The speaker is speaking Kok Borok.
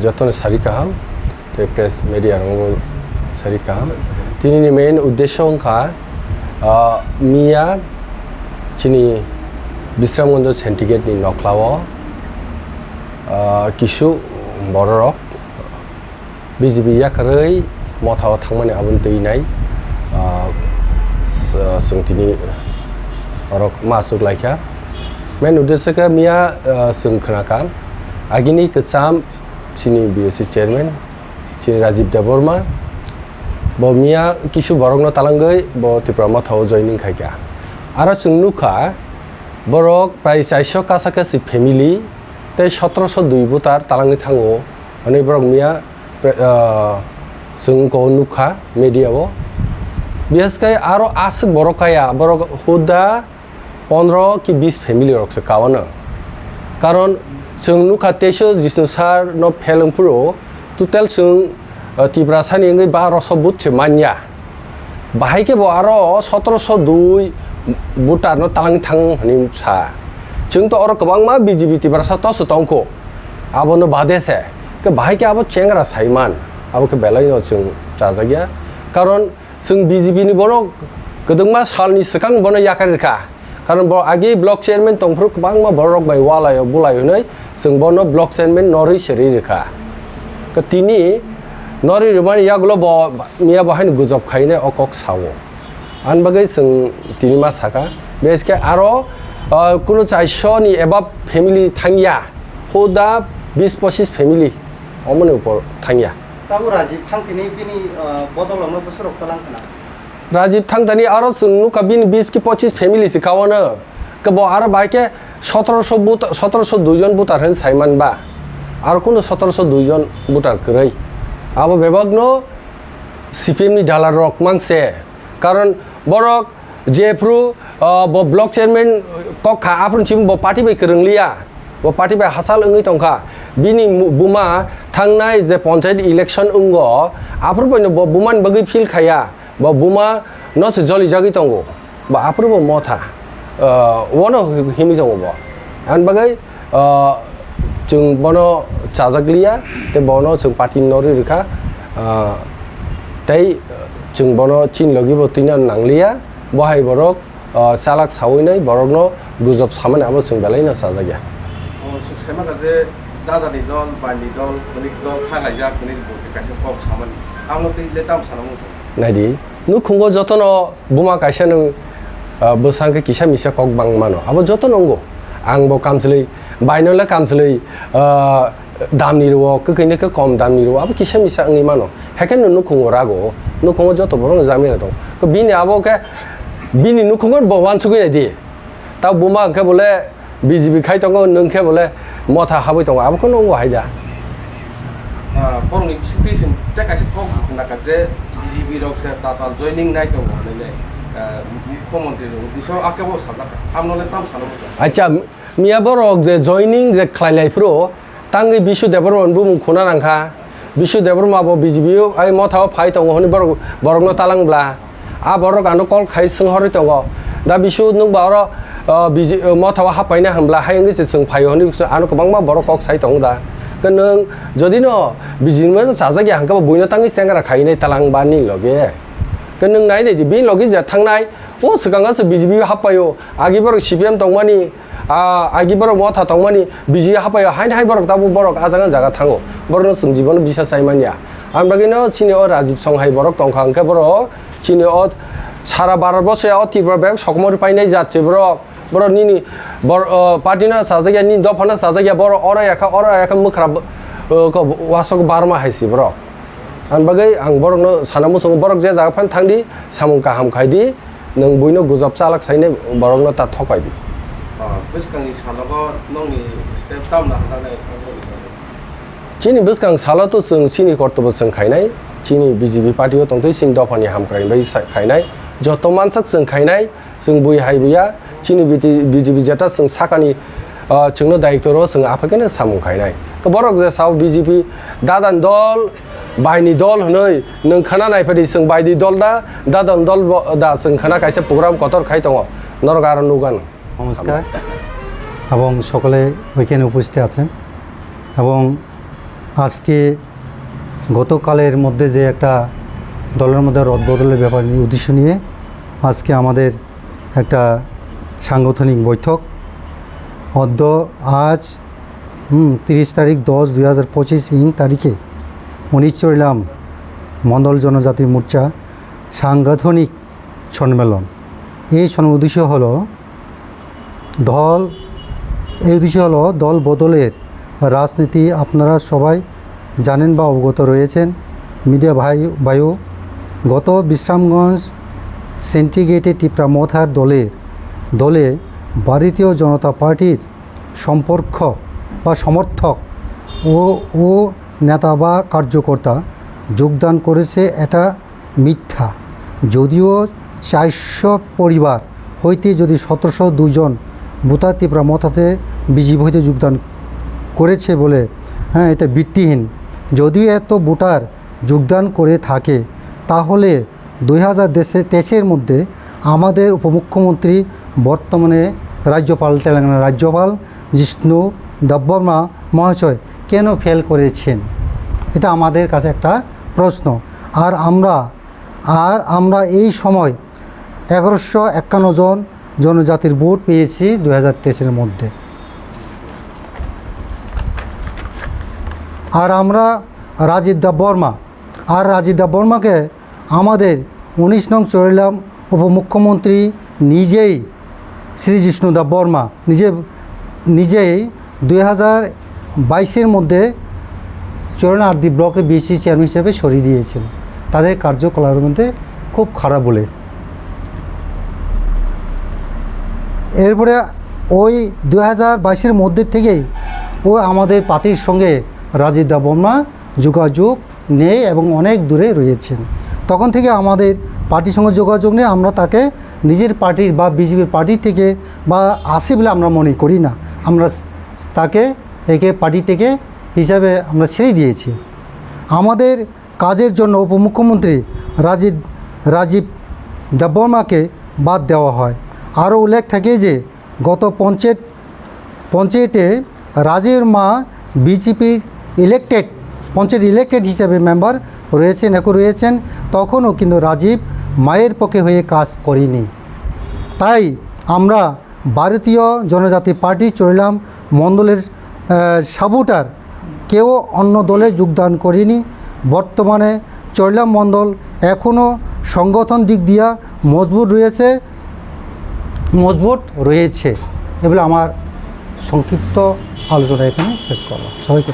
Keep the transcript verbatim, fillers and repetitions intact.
Jotono sari kaham, tei press media rokno sari kaham. Tinini main uddesho wngkha, ah, miya chini Bisramganj Sentigate ni noklao, ah, kisu bororok B J P yakarwi mothao thangmani aboni twi nai, ah, s-, chwng tini orok ma achuk laikha. Main uddesho khe miya, ah, chwng khnakha, agini kwcham chini B S C chairman, chini Rajiv Debbarma, bo miya kisu borokno talangwi bo Tipra mothao joining khaikha. Aro chwng nukha, borok prai chairso kasa kasi family tei sotroso dui voter talangwi thango, hwnwi borok miya, ah, chwng wngkha o nukha media o. Bihaskhe aro aswk borok kaya, borok huda pondro ki bis family rok se kaono. Karon chwng nukha teiso Jisnu sir no phel wngphuru total chwng, ah, Tiprasa ni wngwi baroso vote se manya. Bahai khe bo aro sotroso dui voter no talang thang hwnwi sa. Chwng to oro kwbangma B J P Tiprasa toso tongkho. Abono bade se. Khe bahai khe abo chengra saiman. Abo khe belai no chwng chajakya. Karon chwng B J P ni bono kwdwkma salni swkang bono yakarwi rwkha. Karon bo agi block chairman tongphuru kwbangma borok bai walai o bulai hwnwi chwng bono block chairman norwi serwi rwkha. Khe tini norwi rwmani yagulo bo miya bo haino gujob khainai o kok sao. Ani bagwi chwng tini ma saka, bes khe aro, ah, kunu chairso ni above family thangya, huda bis pochis family omoni upor thangya. Tabo Rajiv thang tini bini, ah, bodol rokno bwswk rok talang khna? Rajiv Thangtani aro chwng nukha bini bis ki pochis family se kaono. Khe bo aro bai khe sotroso vote, sotroso dui jon voter hwn saiman ba. Aro kunu sotroso dui jon voter kwrwi. Abo bebakno C P M ni dalar rok mangse. Karon borok jephru, ah, bo block chairman kok kha, aphuru chim bo party bai kwrwng liya. Bo party bai hachal wngwi tongkha. Bini mu-, buma thangnai je panchayat election wngo, aphuru boino bo bumani bagwi feel khaya. Bo buma no se joli jagwi tongo. Bo aphuru bo motha. Ah, wono himwi tongo bo. Ani bagwi, ah, chwng bono chajak liya, tei bono chwng party norwi rwkha. Ah, tei chwng bono chini logi bo twino nang liya. Bo hai borok, ah, chalak sawi nai borokno gujob samani abo chwng belai no chajak ya. O, swk sai mankha je dadani dol, baini dol, hwnwi dol kha laijak hwnwi bo kaisa kok samani. Abono twi le tamo sana muchung? Naidi, nukhungo jotono buma kaisa nwng, ah, bwsang khe kisa misa kok bang mano. Abo jotono wngo. Ang bo kamchwlwi, baino le kamchwlwi, ah, damni rwo, kwkhwini khe kom damni rwo, abo kisa misa wngwi mano. Haikhe no nukhungo rago, nukhungo joto borok no jamila tongo. Khe bini abo khe, bini nukhungo bo uansugwi nai di. Ta buma hwnkhe bole B J P khai tongo, nwng khe bole motha habwi tongo, abo khe no wngo hai da. Ah, borokni bisingtwi chwng tei kaisa kok naka je B J P rok se tatal joining nai tongo hwnwi le, ah, mukhyamantri rok bising ake bo sajak kha. Amno le tam sana muchung? Acha, miya borok je joining je khlai lai phuru, tangwi Bisu Debbarma ni bumung khuna nangkha. Bisu Debbarma bo B J P o ai motha o phai tongo hwnwi borok, borokno talang bla. A borok ano call khai swnghorwi tongo. Da Bisu nwng ba oro, o, B J, o, motha o happaina hwnbla hai wngwi se chwng phaio hwnwi ano kwbangma borok kok sai tongo da. Khe nwng jodi no B J P no chajak ya hwnkhe bo buino tangwi chengra khainai talang ba nini loge. Khe nwng nai nai di bini loge je thangnai o swkang o se B J P happaio agi borok C P M tongmani. Ah, agi borok motha tongmani B J P haphaio, haini hai borok tabuk borok ah jaga jaga thango. Borokno chwng jibono bisa chai manya. Ang bagwino chini o Rajiv Song hai borok tongkha, hwnkhe borok chini o sara Bharat borsoi o Tripura bebak sokomorwi painai jat se borok. Borok nini bor-, o, party no chajak ya, nini dopha no chajak ya, borok oro yakha, oro yakha mwkhra, o, ko, wasok barma hai se borok. Ang bagwi ang borokno sana muchungo, borok je jaga phano thangdi, samung kaham khaidi, nwng buino gujab chalak sainai borokno ta thokaidi. Ah, bwskangni salogo nokni step tamna hajaknai? Chini bwskang salo to chwng chini kortobo chwng khainai, chini B J P party o tongtwi chini dophani hamkrai bai sa-, khainai, joto mansak chwng khainai, Chwng bui hai buya, chini B T, B J P jeta chwng sakani, ah, chwngno dayiktoro chwng aphakeno samung khainai. Khe borok je sao B J P dadani dol, baini dol hwnwi nwng khana naiphadi chwng baidi dol da, dadani dol bo da chwng khana kaisa program kotor khai tongo. Norok aro nukgano. নমস্কার এবং সকলে ওইখানে উপস্থিত আছেন। এবং আজকে গতকালের মধ্যে যে একটা দলের মধ্যে রদবদলের ব্যাপার নিয়ে, উদ্দেশ্য নিয়ে আজকে আমাদের একটা সাংগঠনিক বৈঠক। অদ্য আজ, হুম, তিরিশ তারিখ দশ দুই হাজার পঁচিশ ইং তারিখে উনিশ চৈলাম মণ্ডল জনজাতি মোর্চা সাংগঠনিক সম্মেলন। এই সম্মেলন উদ্দেশ্য হলো দল, এই উদ্দেশ্য হলো দল বদলের রাজনীতি। আপনারা সবাই জানেন বা অবগত রয়েছেন, মিডিয়া ভাই, ভাইও, গত বিশ্রামগঞ্জ সেন্টিগ্রেডে তিপ্রা মথার দলের, দলে ভারতীয় জনতা পার্টির সম্পর্ক বা সমর্থক ও, ও নেতা বা কার্যকর্তা যোগদান করেছে, এটা মিথ্যা। যদিও চারশো পরিবার হইতে যদি সতেরোশো দুজন ভোটার তিপ্রা মথাতে বিজেপি হইতে যোগদান করেছে বলে, হ্যাঁ, এটা ভিত্তিহীন। যদিও এত ভোটার যোগদান করে থাকে, তাহলে দুই হাজার তেইশের মধ্যে আমাদের উপমুখ্যমন্ত্রী বর্তমানে রাজ্যপাল, তেলেঙ্গানা রাজ্যপাল জিষ্ণু দেববর্মা মহাশয় কেন ফেল করেছেন? এটা আমাদের কাছে একটা প্রশ্ন। আর আমরা, আর আমরা এই সময় এগারোশো একান্ন জন জনজাতির ভোট পেয়েছি দুই হাজার তেইশের মধ্যে। আর আমরা রাজীব দেববর্মা, আর রাজীব দেববর্মাকে আমাদের উনিশ নং চৌরিলাম উপমুখ্যমন্ত্রী নিজেই, শ্রী জিষ্ণু দেববর্মা নিজে, নিজেই দুই হাজার বাইশের মধ্যে চৌরিলাম আরডি ব্লকের বিএসসি চেয়ারম্যান হিসেবে সরিয়ে দিয়েছেন তাদের কার্যকলাপের মধ্যে খুব খারাপ বলে। এরপরে ওই দুই হাজার বাইশের মধ্যে থেকেই ও আমাদের পার্টির সঙ্গে রাজীব দেববর্মা যোগাযোগ নেই এবং অনেক দূরে রয়েছেন। তখন থেকে আমাদের পার্টির সঙ্গে যোগাযোগ নেই। আমরা তাকে নিজের পার্টির বা বিজেপির পার্টি থেকে বা আছে বলে আমরা মনে করি না। আমরা তাকে একে পার্টি থেকে হিসাবে আমরা ছেড়ে দিয়েছি। আমাদের কাজের জন্য উপমুখ্যমন্ত্রী রাজীব, রাজীব দেববর্মাকে বাদ দেওয়া হয়। আরও উল্লেখ থাকে যে গত পঞ্চায়েত, পঞ্চায়েতে রাজীব মা বিজেপির ইলেক্টেড, পঞ্চায়েত ইলেক্টেড হিসেবে মেম্বার রয়েছেন, এখন রয়েছেন, তখনও কিন্তু রাজীব মায়ের পক্ষে হয়ে কাজ করেনি। তাই আমরা ভারতীয় জনজাতি পার্টি চৌরিলাম মণ্ডলের, আহ, সাপোর্টার কেউ অন্য দলে যোগদান করেনি। বর্তমানে চৌরিলাম মণ্ডল এখনও সংগঠন দিক দিয়া মজবুত রয়েছে, মজবুত রয়েছে। এ বলে আমার সংক্ষিপ্ত আলোচনা এখানে শেষ করলাম। সবাইকে